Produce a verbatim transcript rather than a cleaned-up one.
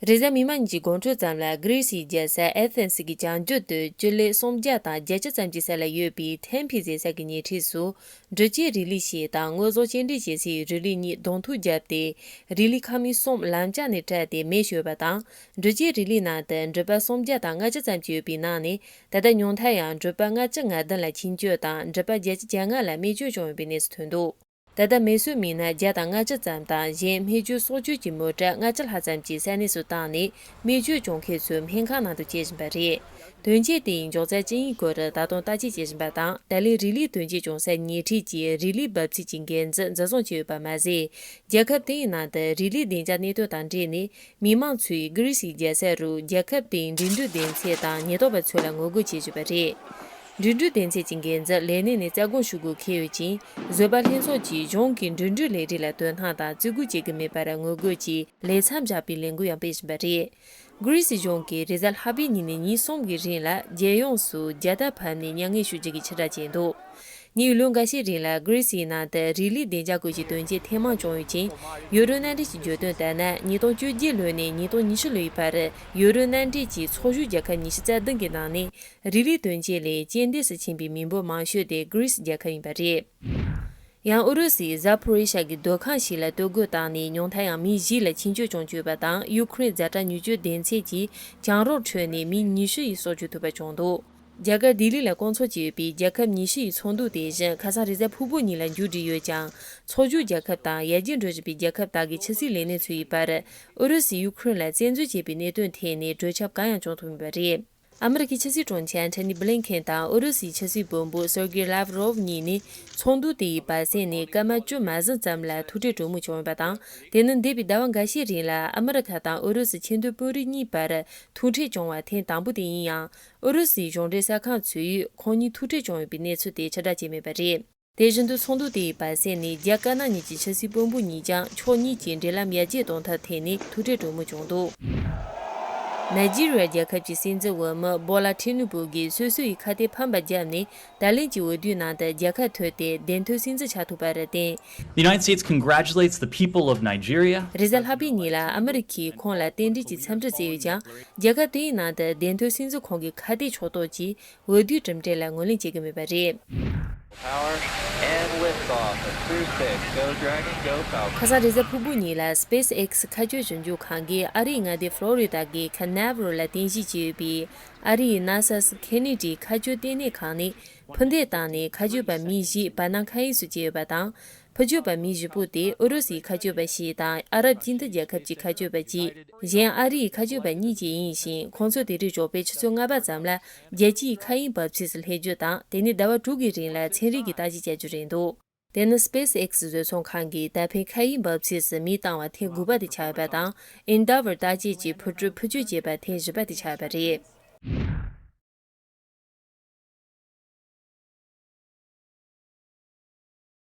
རེས་གཟའ་མིག་དམར་ཉིན་གྱི་དགོང་དྲོ་ཙམ་ལ་གྷི་རི་སིའི་རྒྱལ་ས་ཨེ་ཐེན་སི་གི་བྱང་རྒྱུད་དུ་སྤྱི་ལེ་སུམ་བརྒྱ་དང་བརྒྱད་ཅུ་ཙམ་གྱི་ས་ལ་ཡོད་པའི་ཐེམ་ཕི་ཟེར་ས་གི་ཉེ་འཁྲིས་སུ། འབྲུག་ཆེན་རི་ལི་ཞེས་དང་དངོས་ཟོག་སྐྱེལ་འདྲེན་བྱེད་སའི་རི་ལི་གཉིས་གདོང་ཐུག་བརྒྱབ་སྟེ། རི་ལི་ཁ་མིག་གསུམ་ལམ་ལྕགས་ནས་བྲལ་ཏེ་མེ་ཤོར་བ་དང་། འབྲུག་ཆེན་རི་ལིའི་ནང་དུ་འབྲུག་པ་སུམ་བརྒྱ་དང་ལྔ་བཅུ་ཙམ་ཅིག་ཡོད་པའི་ནང་ནས། ད་ལྟ་ཉུང་མཐར་ཡང་འབྲུག་པ་ལྔ་བཅུ་ང་བདུན་ལ་འཆིང་སྐྱོན་དང་། འབྲུག་པ་བརྒྱད་ཅུ་གྱ་ལྔ་ལ་རྨས་སྐྱོན་བྱུང་ཡོད་པའི་གནས་ཚུལ་ཐོན་འདུག་ད་ལྟ་མེ་གསོད་མི་སྣ་བརྒྱ་དང་ལྔ་བཅུ་ཙམ་དང་། གཞན་རྨས་སྐྱོན་སྲོག་སྐྱོན་གྱི་མི་གྲངས་ལྔ་བཅུ་ལྷག་ཙམ་གྱིས་ས་གནས་སུ་བཏང་ནས། རྨས་སྐྱོན་བྱུང་མཁན་ཚོ་སྨན་ཁང་ནང་དུ་བསྐྱལ་བཞིན་པ་རེད། དོན་རྐྱེན་དེའི་མགྱོགས་ཚད་ཅི་ཡིན་སྐོར་ད་དུང་བརྟག་དཔྱད་བྱེད་བཞིན་པ་དང་། ད་ལན་རི་ལིའི་དོན་རྐྱེན་བྱུང་ས་ཉེ་འཁྲིས་ཀྱི་རི་ལིའི་འབབ་ཚིགས་ཀྱི་འགན་འཛིན་འཛིན་བཟུང་བྱས་ཡོད་པ་མ་ཟད། རྒྱལ་ཁབ་དེའི་ནང་དུ་རི་ལིའི་བདེ་འཇགས་གནད་དོན་དང་འབྲེལ་ནས། མི་མང་ཚོས་གྷི་རི་སིའི་རྒྱལ་ས་རུ་རྒྱལ་ཁབ་དེའི་འགྲིམ་འགྲུལ་སྡེ་ཚན་དང་ཉེན་རྟོག་པ་ཚོ་ལ་ངོ་རྒོལ་བྱེད་བཞིན་པ་རེད། འགྲིམ་འགྲུལ་སྡེ་ཚན་གྱི་འགན་འཛིན་ལས་གནས་ནས་རྩ་དགོངས་ཞུ་དགོས་འཁེལ་ཡོད་ཅིང་། བཟོད་པ་ལྷན་ཚོགས་ཀྱིས་གཞུང་གི་འགྲིམ་འགྲུལ་ལས་རིགས་ལ་དོ་སྣང་དང་བརྩི་བཀུར་བྱེད་ཀྱི་མེད་པར་ངོ་རྒོལ་གྱིས་ལས་མཚམས་བཞག་པའི་ལས་འགུལ་ཡང་སྤེལ་བཞིན་པ་རེད། གྷི་རི་སི་གཞུང་གིས་རེས་གཟའ་ལྷག་པའི་ཉིན་ནས་ཉིན་གསུམ་གྱི་རིང་ལ་རྒྱལ་ཡོངས་སུ་རྒྱལ་དར་ཕབ་ནས་མྱ་ངན་ཞུ་རྒྱུ་གི་ཕྱིར་བསྒྲགས་བྱས་འདུག་ཉེ་བའི་ལོ་འགའ་ཤས་རིང་ལ་གྷི་རི་སིའི་ནང་དུ་རི་ལིའི་བདེ་འཇགས་སྐོར་གྱི་དོན་རྐྱེན་ཐེངས་མང་བྱུང་ཡོད་ཅིང་། ཡུ་རོབ་མནའ་འབྲེལ་གྱི་བརྗོད་དོན་ལྟར་ན། ཉིས་སྟོང་བཅོ་བརྒྱད་ལོ་ནས་ཉིས་སྟོང་ཉི་ཤུ་ལོའི་བར་ཡུ་རོབ་མནའ་འབྲེལ་གྱི་ཚོགས་ཞུགས་རྒྱལ་ཁབ་ཉི་ཤུ་རྩ་བདུན་གྱི་ནང་ནས། རི་ལིའི་དོན་རྐྱེན་ལས་རྐྱེན་འདས་སུ་ཕྱིན་པའི་མི་འབོར་མང་ཤོས་དེ་གྷི་རི་སི་རྒྱལ་ཁབ་ཡིན་པ་རེད། ཡང་ཨུ་རུ་སུས་ཟ་པོ་རི་ཤ་གི་སྡོད་ཁང་ཞིག་ལ་གཏོར་རྒོལ་བཏང་ནས་ཉུང་མཐར་ཡང་མི་བཞི་ལ་འཆིང་སྐྱོན་བྱུང་ཡོད་པ་དང་། ཡུ་ཁུ་རེན་ཛ་དྲག་མྱུར་སྐྱོབ་སྡེ་ཚན་གྱིས་གྱང་རོ་ཁྲོད་ནས་མི་ཉི་ཤུ་ཡི་སྲོག་སྐྱོབ་ཐུབ་པ་བྱུང་འདུག་རྒྱ་གར་ལྡི་ལི་ལ་སྐོང་ཚོགས་བྱས་ཡོད་པའི་རྒྱལ་ཁབ་ཉི་ཤུ་ཡི་ཚོགས་འདུ་དེ་བཞིན་ཁ་སང་རེས་གཟའ་ཕུར་བུ་ཉིན་ལ་མཇུག་སྒྲིལ་ཡོད་ཀྱང་། ཚོགས་ཞུགས་རྒྱལ་ཁབ་དང་ཡར་རྒྱས་འགྲོ་བཞིན་པའི་རྒྱལ་ཁབ་དག་གི་ཕྱི་སྲིད་ལས་སྣེ་ཚོ་ཡི་བར། ཨུ་རུ་སུས་ཡུ་ཁུ་རེན་ལ་བཙན་འཛུལ་བྱས་པའི་གནད་དོན་ཐད་ནས་གྲོས་འཆམ་གང་ཡང་བྱུང་ཐུབ་མེད་པ་རེད། ཨ་མི་རི་ཀའི་ཕྱི་སྲིད་དྲུང་ཆེ་ཨན་ཐོ་ནི་བྷི་ལིན་ཁེན་དང་ཨུ་རུ་སུའི་ཕྱི་སྲིད་བློན་པོ་སེར་གེ་ལཱབ་རོབ་གཉིས་ནི། ཚོགས་འདུ་དེ་ཡི་བར་གསེང་ནས་སྐར་མ་བཅུ་མ་ཟིན་ཙམ་ལ་ཐུག་འཕྲད་གྲོས་མོལ་བྱུང་ཡོད་པ་དང་། དེ་ནི་འདས་པའི་ཟླ་བ་འགའ་ཤས་རིང་ལ་ཨ་མི་རི་ཁ་དང་ཨུ་རུ་སུ་ཆེས་མཐོའི་དཔོན་རིགས་གཉིས་བར་ཐུག་འཕྲད་བྱུང་བ་ཐེངས་དང་པོ་དེ་ཡིན་ཡང་། ཨུ་རུ་སུའི་གཞུང་འབྲེལ་གསར་ཁང་ཚོས་ཁོང་གཉིས་ཐུག་འཕྲད་བྱུང་ཡོད་པའི་གནས་ཚུལ་དེ་ཕྱིར་བསྒྲགས་བྱས་མེད་པ་རེད། དེ་བཞིན་དུ་ཚོགས་འདུ་དེའི་བར་གསེང་ནས་རྒྱ་དཀར་ནག་གཉིས་ཀྱི་ཕྱི་སྲིད་བློན་པོ་གཉིས་ཀྱང་ཕྱོགས་གཉིས་ཀྱི་འབྲེལ་ལམ་ཡར་རྒྱས་གཏོང་ཐབས་ཐད་ནས་ཐུག་འཕྲད་གྲོས་མོལ་བྱུང་འདུག་ནཱི་ཇི་རི་ཡ་རྒྱལ་ཁབ་ཀྱི་སྲིད་འཛིན་འོས་མི་བྷོ་ལ་ཐི་ནུ་བྷུ་གིས་སོ་སོ་ཡི་ཁ་གཏད་ཕམ་པ་བརྒྱབ་ནས། ད་ལན་གྱི་འོས་བསྡུའི་ནང་དུ་རྒྱལ་ཁ་ཐོབ་སྟེ་བདེན་དོན་སྲིད་འཛིན་ཆགས་ཐུབ་པར་བརྟེན། The United States congratulates the people of Nigeria. རེས་གཟའ་ལྷག་པའི་ཉིན་ལ་ཨ་མི་རི་ཁས་ཁོང་ལ་རྟེན་འབྲེལ་གྱི་འཚམས་འདྲི་བསྩལ་ཡོད་ཀྱང་། རྒྱལ་ཁབ་དེའི་ནང་དུ་བདེན་དོན་སྲིད་འཛིན་ཁོང་གི་ཁ་གཏད་ཕྱོགས་གཏོགས་ཀྱིས། འོས་བསྡུའི་གྲུབ་འབྲས་ལ་ངོས་ལེན་བྱེད་ཀྱི་མེད་པ་རེད། Power and liftoff of Crew Six. Go Dragon, go Falcon. ཁ་སང་རེས་གཟའ་ཕུར་བུ་ཉིན་ལ་སྤེ་སི་ཨེག་སི་མཁའ་སྤྱོད་ཞིབ་འཇུག་ཁང་གིས་ཨ་རིའི་མངའ་སྡེ་ཕློ་རི་ད་གི་ཁ་ནེ་ཝར་ལ་རྟེན་གཞི་བྱས་ཡོད་པའི་ཨ་རིའི་ན་ས་སི་ཁེ་ནེ་ཌི་མཁའ་སྤྱོད་ལྟེ་གནས་ཁང་ནས་འཕུར་མདེལ་བཏང་ནས་མཁའ་སྤྱོད་པ་མི་བཞི་བར་སྣང་མཁའ་དབྱིངས་སུ་བསྐྱལ་ཡོད་པ་དང་། འཕུར་སྐྱོད་པ་མི་བཞི་པོ་དེ་ཨུ་རུ་སུའི་མཁའ་སྤྱོད་པ་བཞི་དང་ཨ་རབ་སྤྱི་མཐུན་རྒྱལ་ཁབ་ཀྱི་མཁའ་སྤྱོད་པ་གཅིག་གཞན་ཨ་རིའི་མཁའ་སྤྱོད་པ་གཉིས་བཅས་ཡིན་ཞིང་། ཁོང་ཚོ་དེ་རིང་ཞོགས་པའི་ཆུ་ཚོད་ལྔ་པ་ཙམ་ལ་རྒྱལ་སྤྱིའི་མཁའ་དབྱིངས་འབབ་ཚིགས་སུ་སླེབས་རྒྱུ་དང་། དེ་ནས་ཟླ་བ་དྲུག་གི་རིང་ལ་ཚན་རིག་གི་བརྟག་དཔྱད་བྱ་རྒྱུ་རེད་འདུག་དེ་ནི་སྤེ་སི་ཨེག་སི་བཟོ་ཚོང་ཁང་གིས་ད་ཕན་མཁའ་དབྱིངས་འབབ་ཚིགས་སུ་མི་བཏང་བ་ཐེངས་དགུ་པ་དེ་ཆགས་ཡོད་པ་དང་། ཨེན་ཌ་ཝར་བརྟག་དཔྱད་ཀྱི་འཕུར་གྲུ་འཕུར་སྐྱོད་བྱས་པ་ཐེངས་བཞི་པ་དེ་ཆགས་ཡོད་པ་རེད།